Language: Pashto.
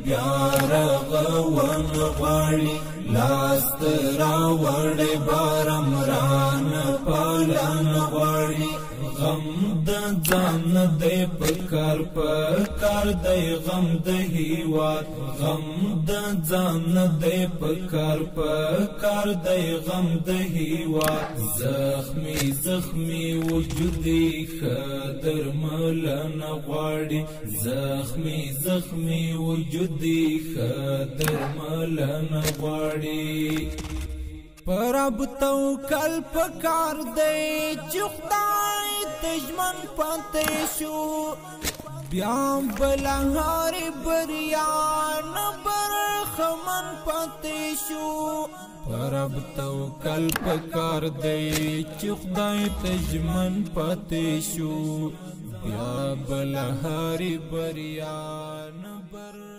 بیا رغون غواړي. لاس راوړې بارم ران پالن غواړي. غم د ځان دی پکار، پکار دی غم د هیواد. غم د ځان دی پکار، پکار دی غم د هیواد. زخمی زخمی وجودي خدر ملن غواړي. زخمی زخمی وجودي خدر ملن غواړي. پر رب توکل پکار دی چې خدای تجمن پاتې شو، بیا بل هر بریا نه برخمن پاتې شو. پر رب توکل پکار دی چې خدای تجمن پاتې شو، بیا بل هر بریا نه بر